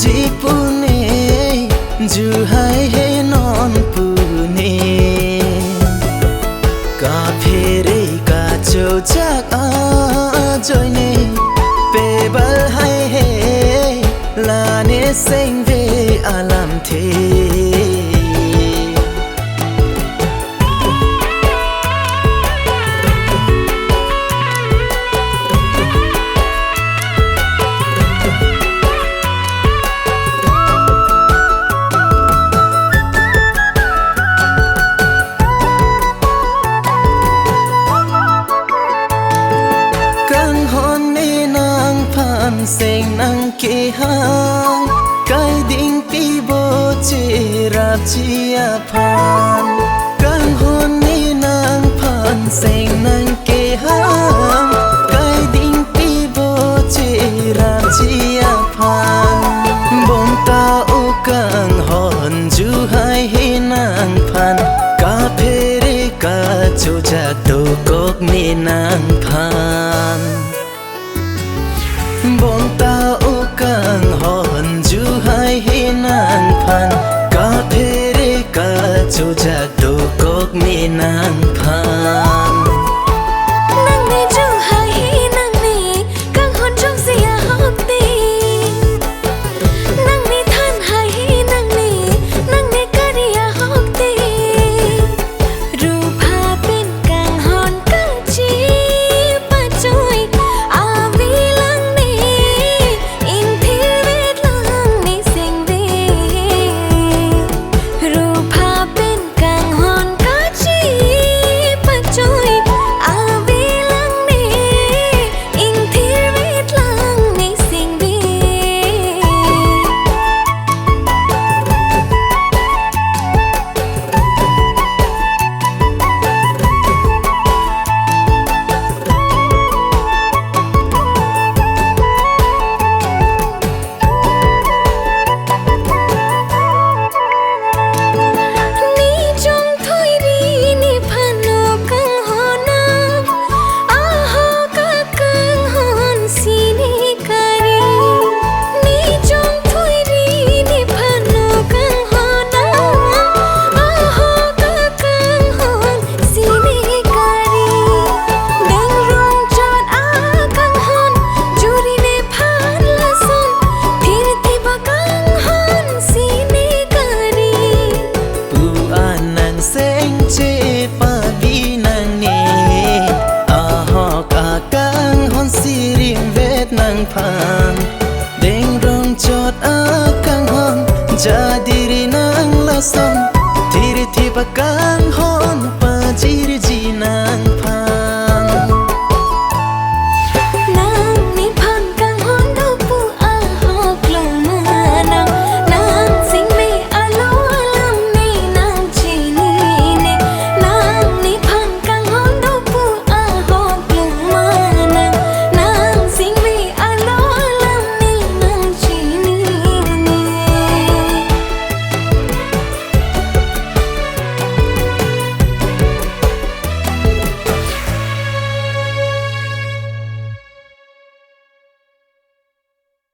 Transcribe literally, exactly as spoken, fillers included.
Di pune, juhai he non pune. Kaphere kachojak ajoine, pebal hai he, lane sengve alamthe. Kanghon ne nangphan seng nangkehang, kai dingpi bo cherapji aphan. Kanghon ne nangphan seng nangkehang, kai dingpi bo cherapji aphan. Bonta o kanghon juhai he nangphan, kaphere kachojak dokok ne nangphan. Bonta o kanghon juhai he nangphan, kaphere kachojak dokok ne nangphan. Nangne juhai he nangne, kanghon jongsi ahok te. Nangne than hai he nangne, nangne kari ahok te. Rupha pen kanghon kachepachoi avelang ne, ingthirvet lang ne sengve. Rupha pen kanghon kachepachoi avelang ne, ingthirvet lang ne sengve. Ne chongthui ri nephan o kanghon ahok akanghon si ne kari. Ne chongthui ri nephan o kanghon ahok akanghon si ne kari. Deng rongchot akanghon juri nephan lason, thirthip akanghon si ne kari. Pu an nang seng chepabi nangne, ahok akanghon si rimvet nangphan. Deng rongchot akanghon jadiri nang lason, thirthip akanghon pajirji nangphan.